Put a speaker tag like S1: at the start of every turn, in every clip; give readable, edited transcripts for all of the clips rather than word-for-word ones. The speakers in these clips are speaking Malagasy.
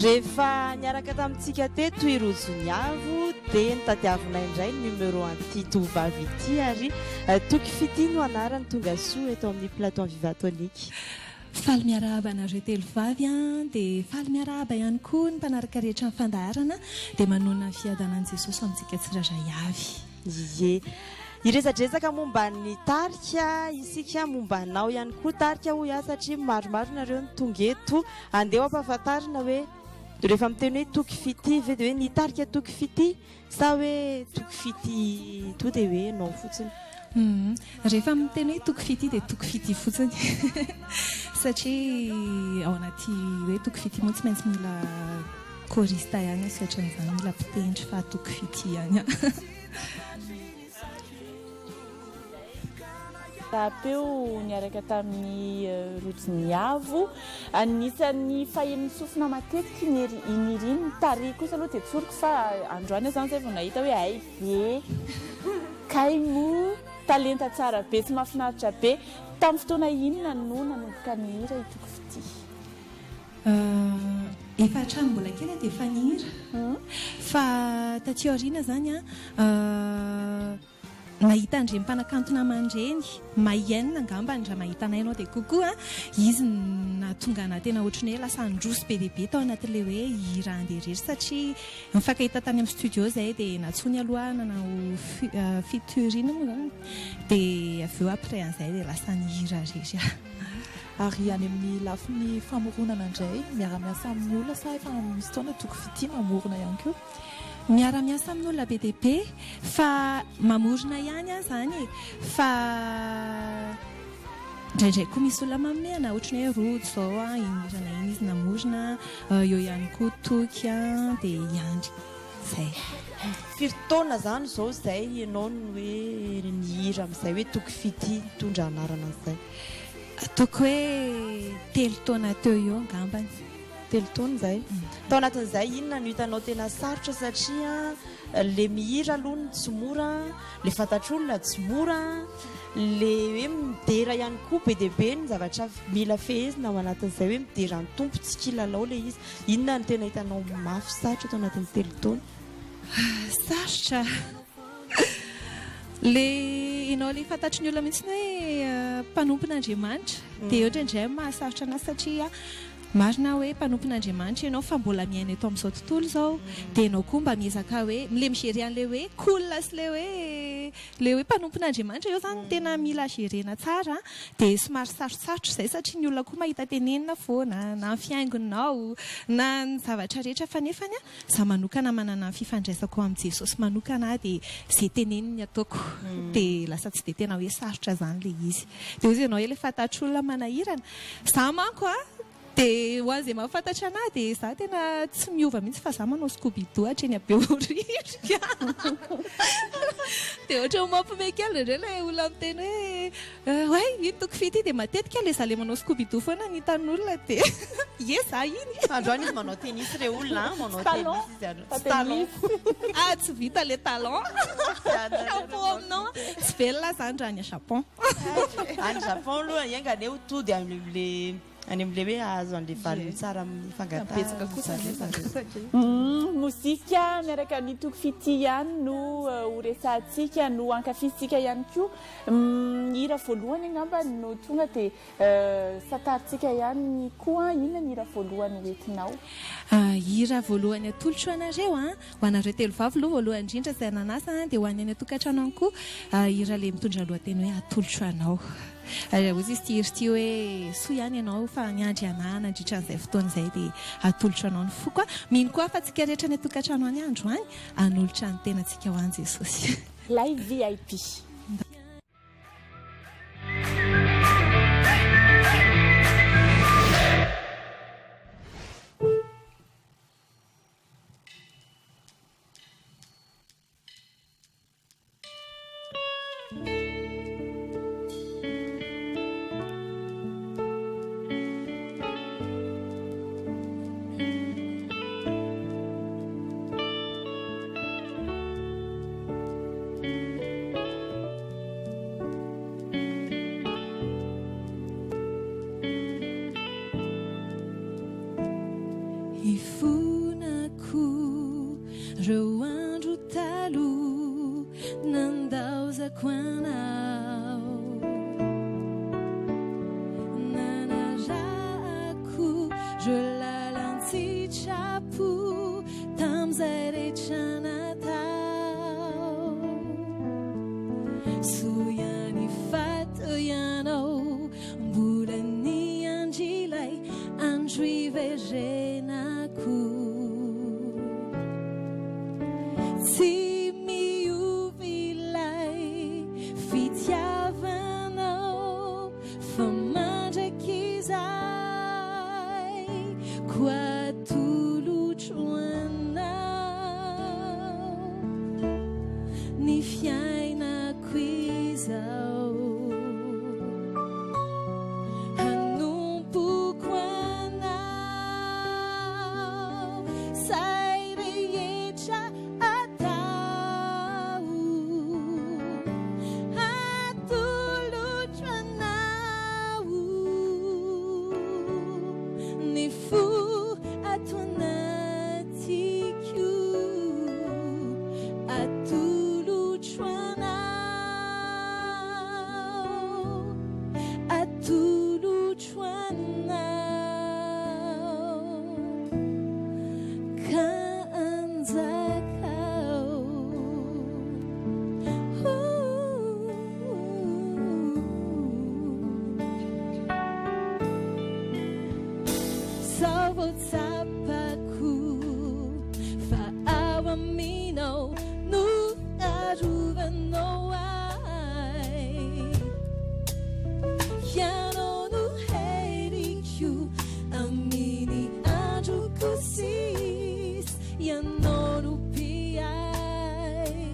S1: Rehefa niaraka tamintsika teto i Rojoniavo dia notadiavina indray ny numéro an'ity tovovavy ity ary Toky Fitia no anarany tonga soa eto amin'ny plateau Viva Tonic.
S2: Faly miarahaba anareo telovavy an, dia faly miarahaba ihany koa ny mpanaraka rehetra ny fandaharana, dia manonona ny fiadanan'i Jesosy ho amintsika tsirairay avy.
S1: Ie. Hiresadresaka momba ny tarika isika, momba anao ihany koa tarika hoy aho satria maromaro nareo no tonga eto. Andeha ho ampahafantarina hoe rehefa miteny hoe Toky Fitia ve dia hoe ny tarika Toky Fitia Sa hoe toky fitia to dia hoe enao fotsiny?
S2: Humm. Rehefa miteny hoe toky fitia dia toky fitia fotsiny. Satria ao anaty hoe toky fitia moa tsy maintsy mila choriste ihany aho sy ohatran'izany, mila mpitendry fa toky fitia ihany aho.
S3: Rahateo niaraka tamin'i Rojo Niavo. Anisan'ny fahenon'ny sofina matetika i Neri, i Nirina. Ny tarehy kosa aloha dia tsoriko fa androany aho izany izay vao nahita hoe hay ve kay moa talenta tsara be sy mahafinaritra be. Tamin'ny fotoana inona no nanomboka nihira i Toky Fitia?
S2: Efa hatramin'ny mbola kely aho dia efa nihira. Fa taty aoriana izany an, nahita an'ireny mpanakanto namany ireny, Mayenne angambany raha mahita anay ianao dia coucou an, izy no nahatonga anah tena ohatran'ny hoe lasa nandroso be dia be tao anatin'ilay hoe hira andeha irery satria nifankahita tany amin'ny studio izahay dia nantsoiny aloha aho nanao featuring moa izany dia avy eo après an'izay dia lasa nihira irery aho.
S4: Ary any amin'ny lafiny famoronana indray, miara-miasa amin'ny olona sa efa misy fotoana Toky Fitia mamorona ihany koa?
S2: Miara-miasa amin'olona be dia be fa mamorona ihany aho izany e! Fa indraindray koa misy olona manome anà ohatran'ny hoe Rojo izao an, iny hirana iny izy namorona, eo ihany koa Toky an, dia i Andry. Izay.
S1: Firy taona izany izao izay ianao no hoe nihira amin'izay hoe Toky Fitia nitondra anarana an'izay?
S2: Ataoko hoe telo taona teo eo angambany.
S1: Telo taona izay. Tao anatin'izay inona no hitanao tena sarotra satria le mihira aloha no tsy mora, le fantatr'olona tsy mora, le hoe midera ihany koa be dia be ny zavatra mila fehezina ao anatin'izay hoe midera ny Tompo tsy kilalao le izy. Inona no tena hitanao mafy sarotra tao anatin'ny telo taona?
S2: Sarotra. Le ianao le fantatry ny olona mihitsy hoe mpanompon'Andriamanitra dia eo indraindray mahasarotra anazy satria Marina hoe mpanompon'Andriamanitra ianao fa mbola miaina eto amin'izao tontolo izao dia ianao koa mba miezaka hoe le mi-gerer an'ilay hoe cool sy ilay hoe ilay hoe mpanompon'Andriamanitra eo izany tena mila gerer-na tsara dia somary sarotsarotra izay satria ny olona koa mahita tenenina foana na ny fihaingonao na ny zavatra rehetra fa nefany an za manokana manana ny fifandraisako amin'i Jesosy manokana aho dia izay teneniny ataoko dia lasa tsy dia tena hoe sarotra izany ilay izy dia hoy ianao hoe ilay fantatr'olona manahirana Za manko a, dia ho an'izay mahafantatra anah dia za tena tsy miova mihitsy fa za manao scoubidou hatreny Behoririka. Dia ohatran'ny mampiomehy kely indraindray ilay olona miteny hoe oay iny Toky Fitia dia matetika ilay za ilay manao scoubidou foana no hitan'olona dia ie za iny.
S1: Androany izy manao tennis re olona a, manao tennis izy androany. Tsy talon.
S2: Ah tsy vita ilay talon. Chapeau aminao. Tsy velona aho zany raha any Japon.
S1: Any Japon aloha enga anie ho tody any amin'le any amin'le hoe hahazo an'le valiny tsara amin'ny fangatahana.
S4: Betsaka kosa ny resaka.
S3: Mozika miaraka amin'ny Toky Fitia ihany no ho resahantsika, no ankafizintsika ihany koa. Ny hira voalohany angamba no tonga dia santarintsika ihany koa. Inona ny hira voalohany ho entinao?
S2: Hira voalohany atolotro anareo an! Ho anareo telovavy aloha voalohany indrindra izay nanasa dia ho an'ny any an-tokantrano any koa hira ilay mitondra lohateny hoe atolotro anao. Ary hozy izy ity hira ity hoe soa ihany ianao fa niandry anah nandritra an'izay fotoana izay dia atolotro anao ny foko aho. Mino koa aho fa antsika rehetra any an-tokantrano any androany hanolotra ny tenantsika ho an'i Jesosy.
S3: Lay VIP.
S2: Fa mandrakizay koa atolotro anao ny fiainako izao. Hanompoko anao izay rehetra atao. Atolotro anao ny fo ato anatiko. Atolotro anao, atolotro anao ka anjakao. Zao vao tsapako fa ao aminao no arovanao ahy. Ianao no heriko amin'ny androko sisa, Ianao no mpiahy.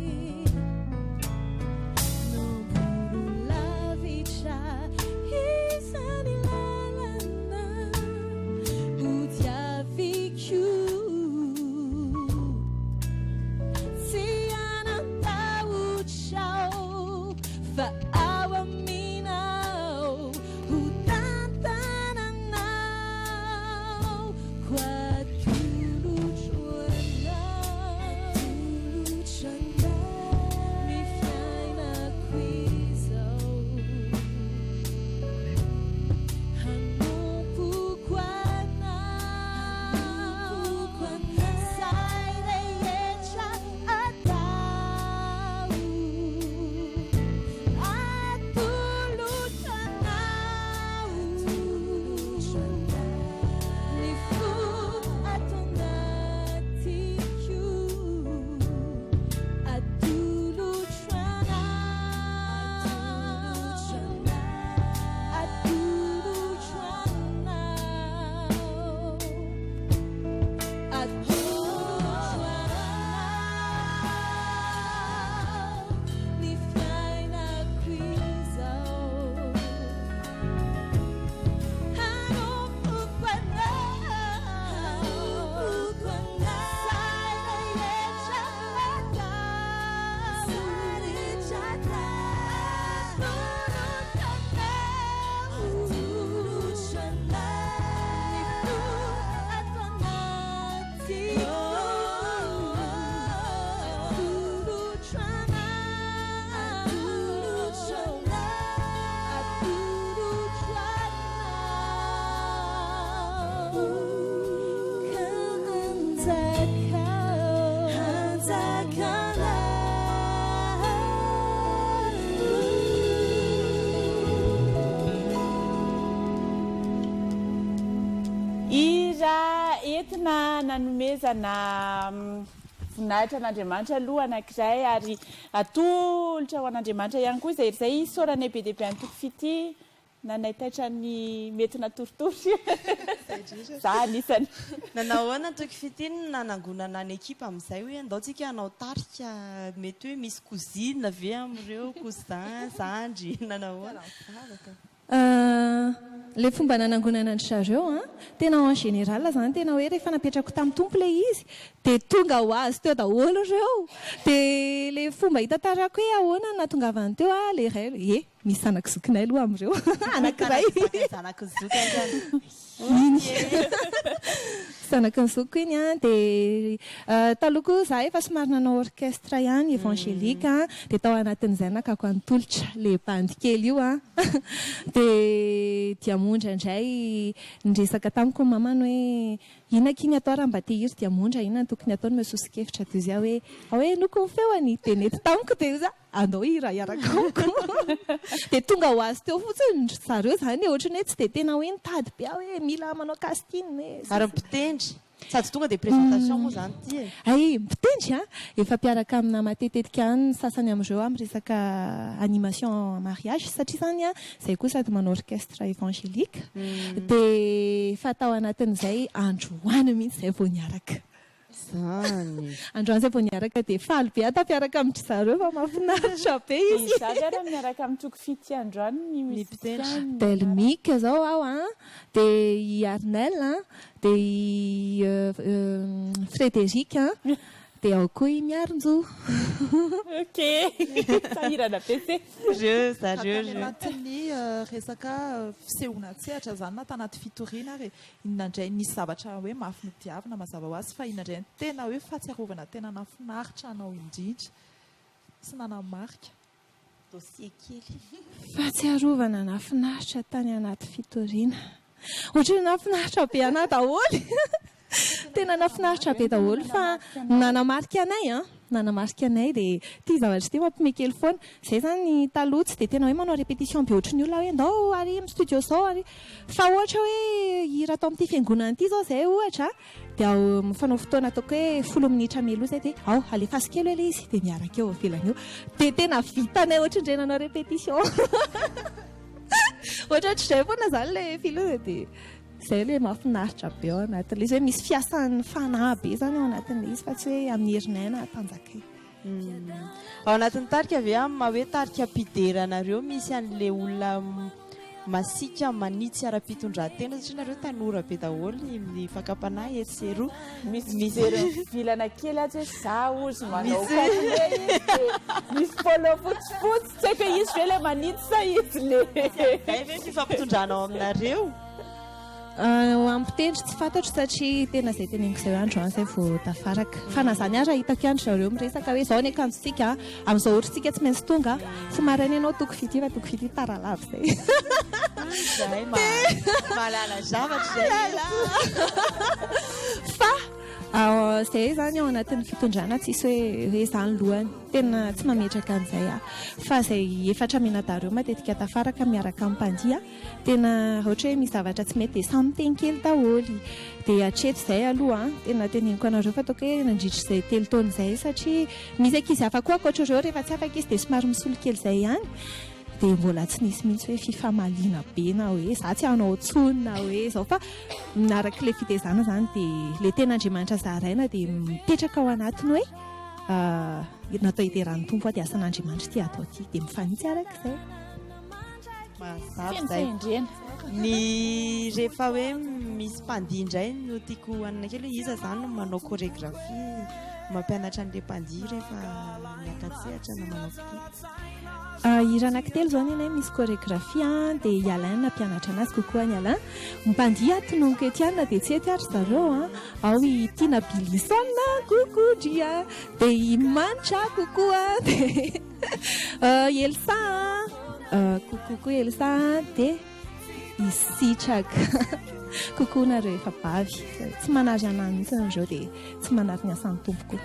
S2: Nambolo lavitra izany lalana hodiaviko. Tsy hanan-tahotra aho fa ao aminao ho tantananao. Koa atolotro anao ny fiainako izao. Hanompoko anao izay rehetra atao. Atolotro anao ny fo ato anatiko. Atolotro anao, atolotro anao, atolotro anao ny fiainako izao. Hanompoko anao, izay rehetra atao. Atolotro anao ny fo ato anatiko. Atolotro anao, atolotro anao ka anjakao, anjakanao.
S3: Hira entina nanomezana voninahitra an'Andriamanitra aloha anankiray ary atolotra ho an'Andriamanitra ihany koa izay izay isaoranay be dia be an'i Toky Fitia nanaitaitra ny mety natoritory. Za anisany.
S1: Nanao ahoana Toky Fitia no nanangonana ny ekipa amin'izay hoe andao tsika hanao tarika mety hoe misy cousine ve amin'ireo, cousin, zandry, nanao ahoana?
S2: Le fomba nanangonana an-dry zareo an, tena en général zany tena hoe rehefa napetrako tamin'ny Tompo le izy dia tonga ho azy teo daholo ireo. Dia le fomba hitantarako hoe ahoana no nahatongavany teo an, le iray, ie, misy zanak'i zokinay aloha amin'ireo, anankiray.
S1: Zanak'i zoky angamba.
S2: Iny. Zanaky ny zokiko iny an, dia taloha koa izaho efa somary nanao orchestre ihany, évangélique an, dia tao anatin'izay nakako an'i Tolotra, ilay bandy kely io an, dia Diamondra indray niresaka tamiko ny mamany hoe inona akia ny atao raha mba te hihira Diamondra, inona no tokony atao, nomeo soso-kevitra, dia hoy izaho hoe ao hoe henoko ny feony, dia nety tamiko, dia hoy izaho Andao hira hiaraka amiko. Dia tonga ho azy teo fotsiny ry zareo izany e, ohatran'ny hoe tsy dia tena hoe nitady be aho hoe mila manao casting e.
S1: Ary ny mpitendry? Sady tonga dia présentation moa izany ity e.
S2: Hay, mpitendry an! Efa mpiaraka amina matetetika any ny sasany amin'ireo amin'ny resaka animation mariage satria izany an, izay koa sady manao orchestre évangélique dia efa tao anatin'izay androany mihitsy izay vao niaraka.
S1: Zany.
S2: Androany zay vao niaraka dia faly be aho tafiaraka amin-dry zareo fa mahafinaritra be izy.
S3: Iza avy ary miaraka amin'ny Toky Fitia androany ny musicien?
S2: Delmic zao aho an, dia i Arnel an, dia i Frédéric an, dia ao koa i Miarinjo.
S3: Ok, sahirana be se.
S1: Reo zareo
S4: Tany
S1: reo.
S4: anatin'ny resaka fisehoana an-tsehatra izany na tanaty fitoriana ary e. Inona indray nisy zavatra hoe mafy nodiavina mazava ho azy fa inona indray no tena hoe fahatsiarovana tena nahafinaritra anao indrindra sy nanamarika?
S1: Dossier kely.
S2: Fahatsiarovana nahafinaritra tany anaty fitoriana. Ohatran'ny nahafinaritra be anah daholo. Tena nahafinaritra be daholo fa nanamarika anay an, nanamarika anay dia ity zavatra ity mampime kely foana. Zay zany taloha tsy dia tena hoe manao répétition be ohatry ny olona hoe ndao ary amin'ny studio zao ary fa ohatra hoe hira atao amin'ity fiangonana ity zao zay ohatra dia ao mifanao fotoana ataoko hoe folo minitra mialoha zay dia ao alefaso kely hoe ilay izy dia miaraka eo ivelany eo dia tena vitanay ohatry ny indray nanao répétition ohatrohatr'izay foana zany ilay filoha dia izay ilay mahafinaritra be ao anatin'ilay izy hoe misy fiasan'ny fanahy be zany ao anatin'ilay izy fa tsy hoe amin'ny herinay na hatanjakay.
S1: Ao anatin'ny tarika ve amin'ny maha hoe tarika mpidera anareo misy an'le olona masiaka manitsy ara-pitondrantena satria nareo tanora be daholo ny fakam-panahy etsy sy eroa.
S3: Misy mijery mivilana kely atsy hoe za ozy manao complet izy dia misy polo fotsifotsy tsy haiko hoe izy ve le manitsy sa izy le.
S1: Zay ve ny fifampitondrana ao aminareo?
S2: Ho an'ny mpitendry tsy fantatro satria tena izay teneniko izay hoe androany izay vao tafaraka. Fa na izany ara hitako ihany ry zareo miresaka hoe izao ny akanjontsika, amin'izao ora isika tsy maintsy tonga, tsy maraina ianao toko fitia fa toko fitia tara lava izay.
S1: Izahay mahalala zavatra izay.
S2: Fa izay izany ao anatin'ny fitondrana tsisy hoe hoe izaho ny lohany. Tena tsy mametraka an'izay aho. Fa izay efatra mianadahy ireo matetika tafaraka miaraka amin'ny mpandihy. Tena raha ohatra hoe misy zavatra tsy mety dia samy miteny kely daholo. Dia hatreto izay aloha an, tena teneniko anareo fa ataoko hoe nandritra izay telo taona izay satria misy ankizy hafa koa ankoatra ireo rehefa tsy afaka izy dia somary misolo kely izay ihany. Dia mbola tsy nisy mihitsy hoe fifamaliana be na hoe za tsy hanao intsony na hoe izao fa araka ilay fitezana izany dia ilay tenin'Andriamanitra zaraina dia mipetraka ao anatiny hoe natao hideran'ny Tompo aho dia asan'Andriamanitra ity atao ity dia mifanitsy araka izay.
S1: Mazava
S3: Feno
S1: izay.
S3: fahendrena.
S1: Ny rehefa hoe misy mpandihy indray no tiako hanina kely hoe iza izany no manao chorégraphie mampianatra an'ilay mpandihy rehefa miaka-tsehatra na manao clip.
S2: Ah, hira anankitelo izao ny anay misy chorégraphie an, dia i Alain nampianatra anazy, coucou an'i Alain. Mpandihy ato tononiko Etienne dia tsy ety ary zareo an. Ao i Tiana Bilison, coucou dry a. Dia i Manitra, coucou a. Dia I Elsa a, coucou koa Elsa a, dia i Sitraka. Coucou nareo efa bavy. Tsy manary anah mihitsy nareo dia tsy manary ny asan'ny Tompo koa.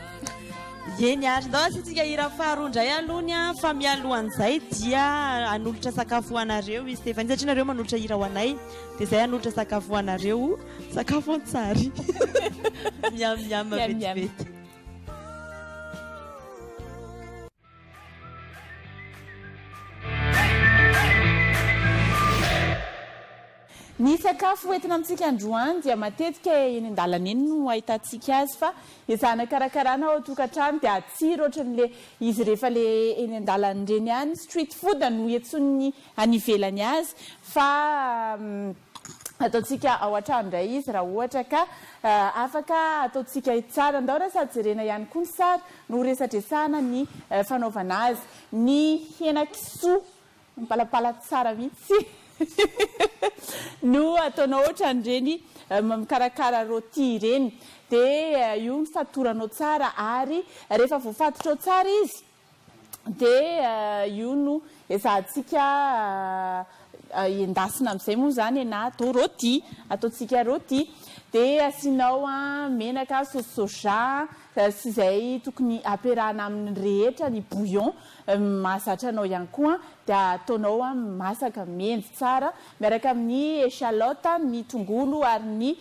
S1: Eny ary, ndao asiantsika hira faharoa indray aloha an, fa mialohan'izay dia hanolotra sakafo ho anareo i Stéphanie, satria nareo manolotra hira ho anay, dia izay hanolotra sakafo ho anareo, sakafo an-tsary. Miam miam vetivety.
S3: Ny sakafo hoentina amintsika androany dia matetika eny an-dalana eny no ahitantsika azy fa ezahana karakarana ao an-tokantrano dia hatsiro ohatran'le izy rehefa le eny an-dalana ireny ihany, street food no iantsoan'ny any ivelany azy fa ataontsika ao an-trano indray izy raha ohatra ka afaka ataontsika tsara. Andao raha sady jerena ihany koa ny sary no resadresahana ny fanaovana azy. Ny henakisoa mipalapala tsara mihitsy no ataonao ohatran'ireny mikarakara rôti ireny. Dia io no fatoranao tsara ary rehefa voafatotrao tsara izy dia io no ezahantsika endasina amin'izay moa izany e na atao rôti, ataontsika rôti. Dia asianao menaka, sauce soja sy izay tokony ampiarahana aminy rehetra, ny bouillon mahazatra anao ihany koa dia ataonao masaka mendy tsara miaraka amin'ny échalote, ny tongolo ary ny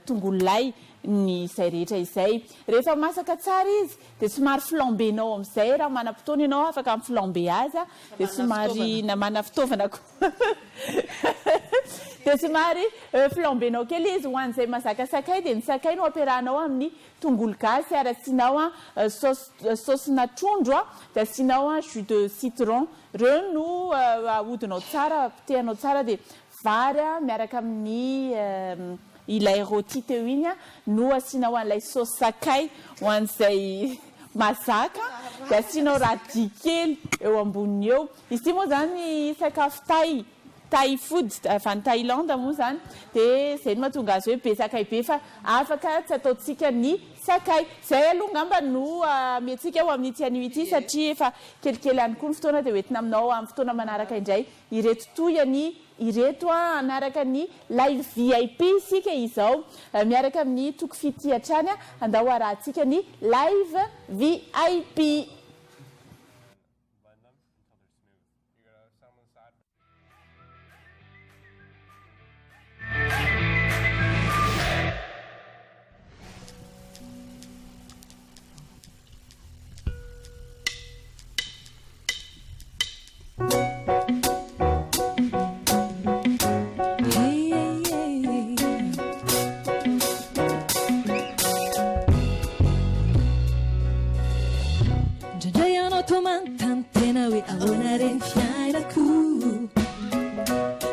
S3: tongolo lay ny izay rehetra izay. Rehefa masaka tsara izy dia somary flamber-nao amin'izay, raha manam-potoana ianao afaka mi-flamber azy dia somary na manana fitaovana koa. Dia somary flamber-nao kely izy. Ho an'izay mahazaka sakay dia ny sakay no ampiarahanao amin'ny tongolo gasy ary asianao sauce saosina trondro dia asianao jus de citron. Ireo no ahodinao tsara, potehanao tsara dia vary miaraka amin'ny ilay rôti teo iny no asianao an'ilay sauce sakay. Ho an'izay mahazaka dia asianao radis kely eo amboniny eo. Izy ity moa izany sakafo Thai, Thai food, avy any Thaïlande moa izany, dia izay no mahatonga azy hoe be sakay be fa afaka tsy ataontsika ny sakay. Izay aloha angamba no amentsika ho amin'ity anio ity satria efa kelikely ihany koa ny fotoana dia hoentina aminao amin'ny fotoana manaraka indray ireto tohiny ireto hanaraka ny live VIP isika izao miaraka amin'ny Toky Fitia hatrany, andao harahantsika ny live VIP.
S2: Indraindray ianao toa manontany tena hoe ahoana re ny fiainako.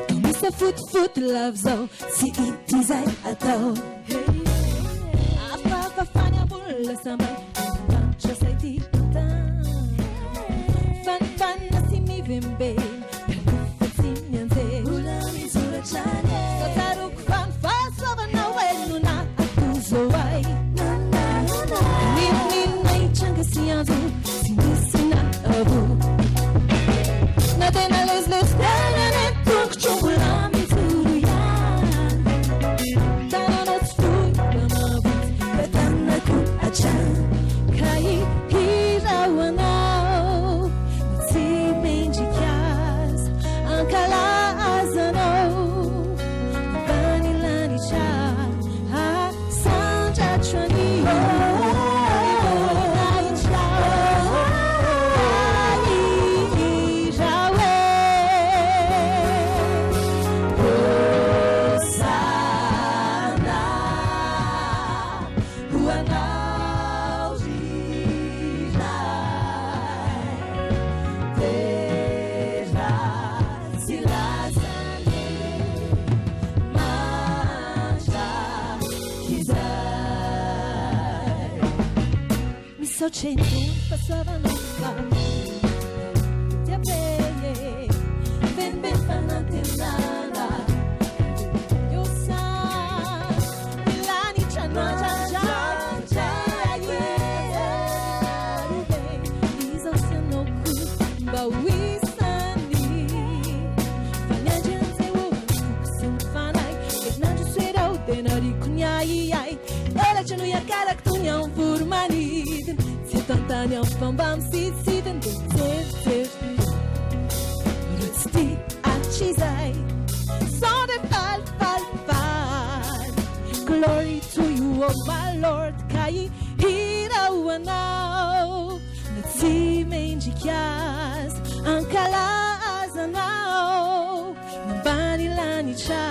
S2: Toa misafotofoto lava izao, tsy hita izay atao. Hafahafa fa ny ambony lasa ambany, lanitra izay tia tany. Fanifanina sy mivembena, kalofa tsy mianjera. Mbola mijoro hatrany e. Sao tsaroako fa ny fahasoavanao e no nahatozo ahy. N'inon'inona hitranga sy hanjo, tsy misy nahavoa. Na dia nalezilezy teny anie ny tongotro mbola mijoro ihany. Tananao tsy fohy fa mahavonjy, fa tanako hatrany. Ka hihira ho anao, na tsy mendrika aza, ankalazanao. Ambany lanitra, asandratro anio. Voninahitra, hihira hoe, Hosana ho anao ry Ray. Dera sy lazany mandrakizay. Misaotra e Tompo fahasoavanao fa dia be e, feno be fanantenana. Ny lanitra nandrandraindraiko e, izaho sy ianao koa mba ho isan'ny fa niandry an'i Jehovah ny foko sy ny fanahy. Dia nandroso erao dia nariako ny ahiahy. Elatra no hiakarako toy ny amin'ny voro-manidina. Tsy eto an-tany aho fa mba misitsidina dia mijery ireo tsy tia hatrizay. Sao dia faly faly faly. Glory to you oh my Lord ka hihira ho anao na tsy mendrika aza ankalazanao ny ambany lanitra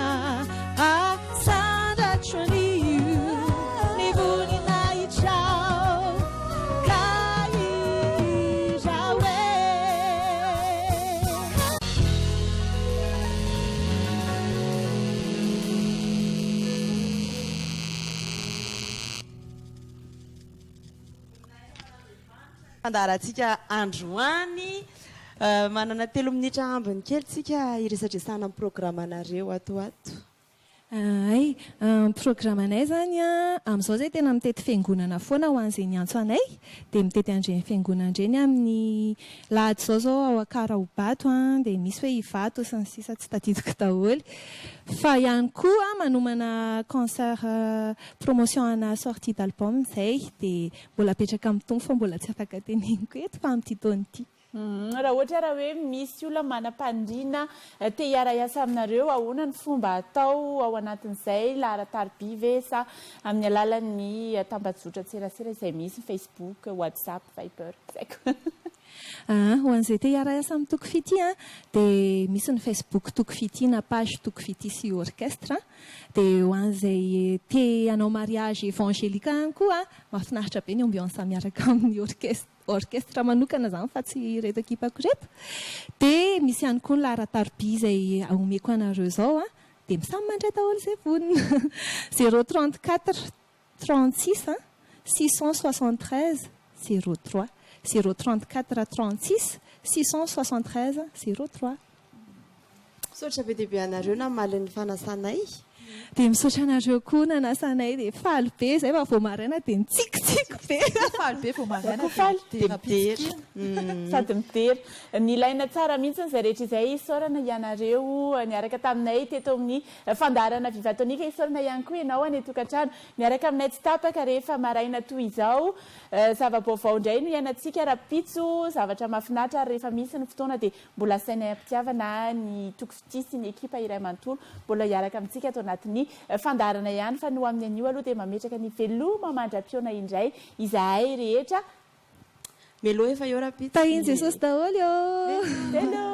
S2: asandratra anio ny voninahitrao ka hihira hoe.
S1: Fandaharantsika androany. Manana telo minitra ambiny kely tsika hiresadresahana amin'ny programanareo ato ho ato.
S2: Hay, ny programanay izany an, amin'izao izay tena mitety fiangonana foana ho an'izay niantso anay, dia mitety an'ireny fiangonana ireny amin'ny lahady izao izao ao Ankaraobato an, dia misy hoe Ivato sy ny sisa tsy tadidiko daholo. Fa ihany koa manomana concert promotion ana sortie d'album izay, dia mbola apetraka amin'ny Tompo fa mbola tsy afaka teneniko eto fa amin'ity taona ity.
S3: Raha ohatra ary hoe misy olona manam-paniriana te hiara-hiasa aminareo, ahoana ny fomba atao ao anatin'izay? Laharan-tariby ve sa amin'ny alalan'ny tambajotran-tserasera izay misy, Facebook, WhatsApp, Viber, tsy haiko.
S2: Aa, ho an'izay te hiara-hiasa amin'ny Toky Fitia dia misy ny Facebook Toky Fitia na page Toky Fitia sy Orchestre. Dia ho an'izay te hanao mariage évangélique ihany koa, mahafinaritra be ny ambiance miaraka amin'ny orchestre. Orchestre manokana izany fa tsy ireto ekipako ireto. Dia misy ihany koa ny laharan-tarobia izay omeko anareo izao an, dia samy mandray daholo izay vonona. Zéro trente quatre trente six six cent soixante treize zéro trois. Zéro trente quatre trente six six cent soixante treize zéro trois.
S1: Misaotra be dia be anareo namaly ny fanasanay.
S2: Dia misaotra anareo koa nanasa anay dia faly be izay fa vao maraina dia nitsikitsiky be.
S4: Faly be vao maraina
S3: dia midera. Sady midera. Nilaina tsara mihitsy izay rehetra izay. Isaorana ianareo niaraka taminay teto amin'ny fandaharana Viva Tonic. Isaorana ihany koa ianao any an-tokantrano miaraka aminay tsy tapaka rehefa maraina toy izao. Zava-baovao indray no iainantsika rahampitso. Zavatra mahafinaritra ary rehefa misy ny fotoana dia Mbola asainay am-pitiavana ny Toky Fitia sy ny ekipa iray manontolo mbola hiaraka amintsika ato anatin'ny fandaharana ihany fa ny ho amin'ny anio aloha dia mametraka ny veloma mandra-pihaona indray izahay rehetra.
S1: Melo efa eo rahampitso.
S2: Tahin'i Jesosy daholo ô!
S3: Veloma!